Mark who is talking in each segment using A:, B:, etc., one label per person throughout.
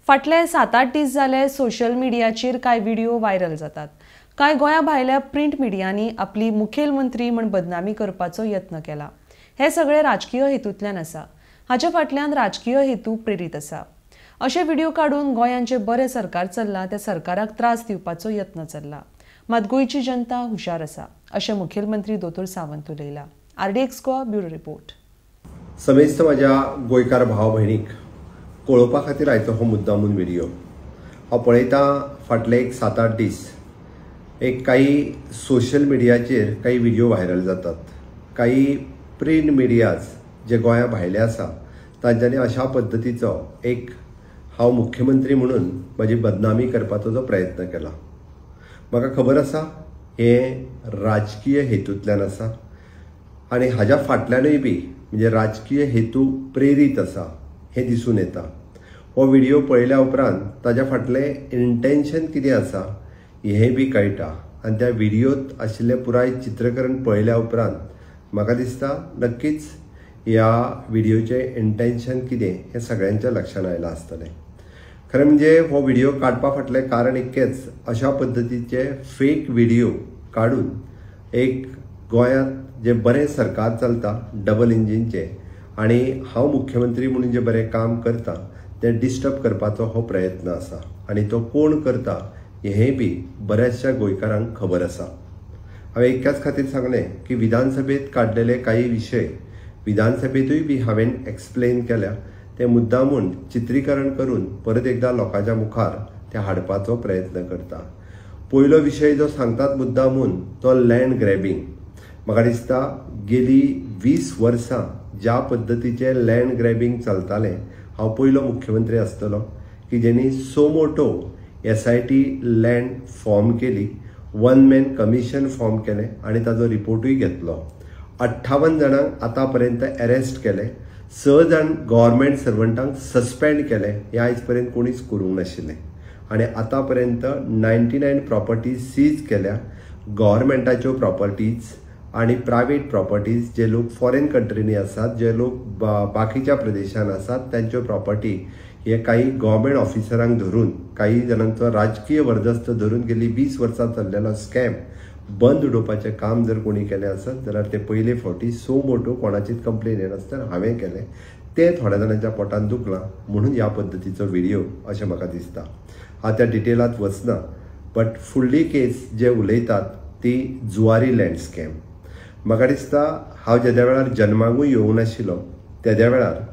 A: फाटले 7-8 दीस जाले सोशल मिडियाचेर कांय व्हिडिओ व्हायरल जातात। कांय गोंया भायल्या प्रिंट मिडियांनी आपली मुखेलमंत्री म्हण बदनामी करपाचो यत्न केला। हे सगळे राजकीय हेतूंतल्यान आसा। हाचे फाटल्यान राजकीय हेतू प्रेरीत आसा। अशे व्हिडिओ काडून गोंयांत जें बरें सरकार चल्लां त्या सरकाराक त्रास दिवपाचो यत्न चल्ला। मात गोंयची जनता हुशार आसा अशें मुखेलमंत्री दोतोर Sawant उलयला। RDX Goa bureau report.
B: समेस्त माझ्या गोंयकार भाव भयणीक कळोवपा खातीर आयचो हो मुद्दामून व्हिडिओ। हांव पळयतां फाटले एक 7-8 दीस एक काही सोशल मिडियाचेर काही व्हिडिओ व्हायरल जातात। काही प्रिंट मिडियाज जे गोंया भायले आसा तांच्यांनी अशा पद्दतीचो एक हांव मुख्यमंत्री म्हणून म्हजी बदनामी करपाचो जो प्रयत्न केला। म्हाका खबर आसा हें राजकीय हेतूंतल्यान आसा आनी हाज्या फाटल्यानूय बी म्हणजे राजकीय हेतू प्रेरीत आसा हें दिसून येता। हो व्हिडिओ पळयल्या उपरांत ताज्या फाटलें इंटेन्शन कितें आसा हें बी कळटा आनी त्या व्हिडियोत आशिल्लें पुराय चित्रकरण पळयल्या उपरांत म्हाका दिसता नक्कीच ह्या व्हिडियोचें इंटेन्शन कितें हें सगळ्यांच्या लक्षांत आयलां आसतलें। खरें म्हणजे हो व्हिडिओ काडपा फाटलें कारण एकच, अशा पद्दतीचे फेक व्हिडिओ काडून एक गोंयांत जें बरें सरकार चलता डबल इंजिनचें आनी हांव मुख्यमंत्री म्हणून जें बरें काम करता तें डिस्टर्ब करपाचो हो प्रयत्न आसा आनी तो कोण करता हें बी बऱ्याचशा गोंयकारांक खबर आसा। हांवें एकाच खातीर सांगलें की विधानसभेंत काडलेले काही विशय विधानसभेंतूय बी हांवें एक्सप्लेन केल्या ते मुद्दामून चित्रीकरण करून परत एकदां लोकांच्या मुखार ते हाडपाचो प्रयत्न करता। पयलो विशय जो सांगतात मुद्दामून तो लँड ग्रॅबिंग। म्हाका दिसता गेली 20 वर्सां ज्या पद्दतीचें लँड ग्रॅबिंग चलतालें हांव पयलो मुख्यमंत्री आसतलो की जेणी suo motu SIT land form केली, वन मॅन कमिशन फॉर्म केलें आनी ताजो रिपोर्टूय घेतलो। 58 जाणांक आतां पर्यंत अरेस्ट केले, 6 जाण गव्हर्मेंट सर्वंटांक सस्पेंड केले, हें आयज पर्यंत कोणीच करूंक नाशिल्लें आनी आतां पर्यंत 99 प्रॉपर्टीज सीज केल्या, गव्हर्मेंटाच्यो प्रॉपर्टीज आनी प्रायवेट प्रॉपर्टीज जे लोक फॉरेन कंट्रीनी आसात, जे लोक बाकीच्या प्रदेशान आसात तांच्यो प्रॉपर्टी हे काही गव्हर्मेंट ऑफिसरांक धरून काही जाणांचो राजकीय वर्दस्त धरून गेली 20 वर्सां चल्लेलो स्कॅम बंद उडोवपाचें काम जर कोणी केलें आसत जाल्यार ते पयले फावटी सो मोटो कोणाचीच कंप्लेन येनासतना हांवें केलें। तें थोड्या जाणांच्या पोटान दुखलां म्हणून ह्या पद्दतीचो व्हिडिओ अशें म्हाका दिसता। हांव त्या डिटेलांत वचना, बट फुडली केस जे उलयतात ती जुवारी लँड स्कॅम। म्हाका दिसता हांव जेद्या वेळार जन्माकूय येवंक नाशिल्लो तेद्या वेळार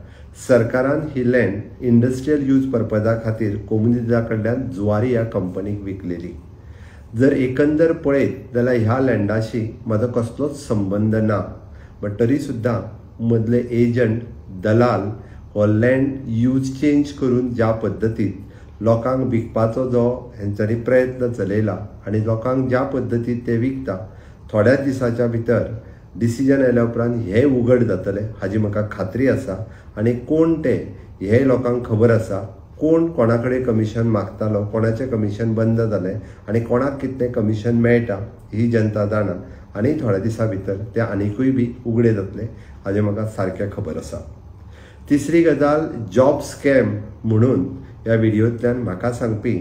B: सरकारान ही लँड इंडस्ट्रियल यूज पर्पजा खातीर कोमुनिदादा कडल्यान जुवारी ह्या कंपनीक विकलेली। जर एकंदर पळयत जाल्यार ह्या लँडाशी म्हाजो कसलोच संबंद ना, बट तरी सुद्दां मदले एजंट दलाल हो लँड यूज चेंज करून ज्या पद्दतीत लोकांक विकपाचो जो हेंच्यांनी प्रयत्न चलयला आनी लोकांक ज्या पद्दतीत ते विकता थोड्याच दिसाच्या भितर डिसिजन आयल्या उपरांत हें उघड जातलें हाजी म्हाका खात्री आसा आनी कोण ते हें लोकांक खबर आसा, कोण कोणा कडेन कमिशन मागतालो, कोणाचें कमिशन बंद जालें आनी कोणाक कितलें कमिशन मेळटा ही जनता जाणा आनी थोड्या दिसां भितर तें आनिकूय बी उगडे जातलें हाजें म्हाका सारकें खबर आसा। तिसरी गजाल, जॉब स्कॅम म्हणून ह्या व्हिडियोंतल्यान म्हाका सांगपी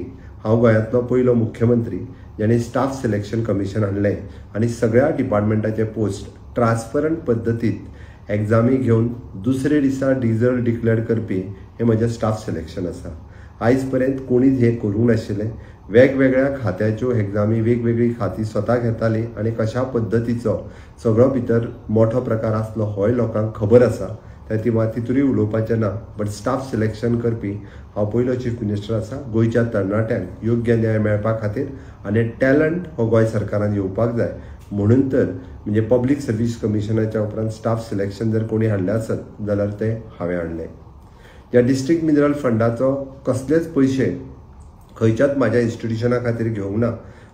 B: हांव गोंयांतलो पयलो मुख्यमंत्री ज्याणे स्टाफ सिलेक्शन कमिशन हाडलें आनी सगळ्या डिपार्टमेंटाचे पोस्ट ट्रान्सपरंट पद्दतीत एग्जामी घेवन दुसरे दिसा रिजल्ट डिक्लेअर करपी हें म्हजें स्टाफ सिलेक्शन आसा। आयज पर्यंत कोणीच हें करूंक नाशिल्लें। वेगवेगळ्या खात्याच्यो एग्जामी वेगवेगळीं खातीं स्वता घेतालीं आनी कशा पद्दतीचो सगळो भितर मोठो प्रकार आसलो होय लोकांक खबर आसा, त्या तितूय उलोवपाचें ना। बट स्टाफ सिलेक्शन करपी हांव पयलो चीफ मिनिस्टर आसा। गोंयच्या तरणाट्यांक योग्य न्याय मेळपा खातीर आनी टॅलंट हो गोंय सरकारान येवपाक जाय म्हणून तर म्हणजे पब्लीक सर्वीस कमिशनाच्या उपरांत स्टाफ सिलेक्शन जर कोणी हाडलें आसत जाल्यार तें हांवें हाडलें। ह्या डिस्ट्रिक्ट मिनरल फंडाचो कसलेच पयशे खंयच्याच म्हाज्या इन्स्टिट्युशना खातीर घेवंक ना,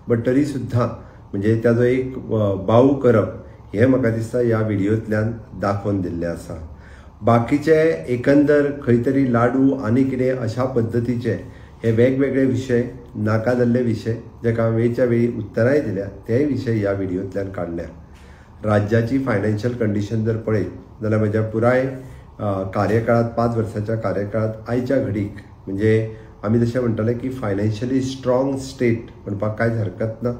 B: बट तरी सुद्दां म्हणजे ताजो एक बाऊ करप हें म्हाका दिसता ह्या व्हिडियोंतल्यान दाखोवन दिल्लें आसा। बाकीचे एकंदर खंय तरी लाडू आनी कितें अशा पद्दतीचे हे वेगवेगळे विशय नाका जाल्ले विशय जेका वेळच्या वेळी उत्तरांय दिल्या तेय विशय ह्या व्हिडियोंतल्यान काडल्या। राज्याची फायनान्शियल कंडिशन जर पळयत जाल्यार म्हज्या पुराय कार्यकाळात 5 वर्साच्या कार्यकाळात आयच्या घडीक म्हणजे आमी जशें म्हणटाले की फायनान्शियली स्ट्रॉंग स्टेट म्हणपाक कांयच हरकत ना,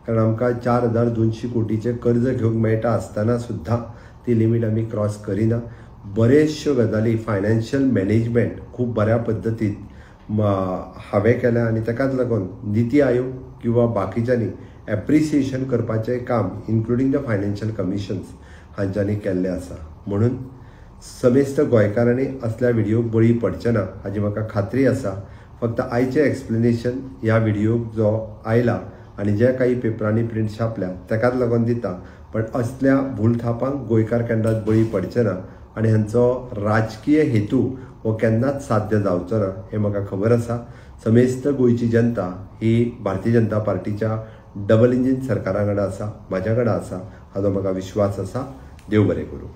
B: कारण आमकां 4200 कोटीचें कर्ज घेवंक मेळटा आसतना सुद्दां ती लिमीट आमी क्रॉस करिना. बऱ्योचश्यो गजाली फायनान्शियल मॅनेजमेंट खूब बऱ्या पद्दतीन हांवें केलें आनी ताकाच लागून निती आयोग किंवा बाकीच्यांनी एप्रिसिएशन करपाचें काम इन्क्लुडींग the financial commissions हांच्यांनी केल्लें आसा. म्हणून समेस्त गोंयकारांनी असल्या व्हिडियोक बळी पडचें ना हाजी म्हाका खात्री आसा. फक्त आयचें एक्सप्लेनेशन ह्या व्हिडियोक जो आयला आनी जे काही पेपरांनी प्रिंट छापल्या ताकाच लागून दिता, पण असल्या भूलथापांक गोंयकार केन्नाच बळी पडचे ना आनी हांचो राजकीय हेतू हो केन्नाच साध्य जावचो ना हें म्हाका खबर आसा. समेस्त गोंयची जनता ही भारतीय जनता पार्टीच्या डबल इंजीन सरकारा कडेन आसा, म्हाज्या कडेन आसा, हाजो म्हाका विश्वास आसा. देव बरें करूं.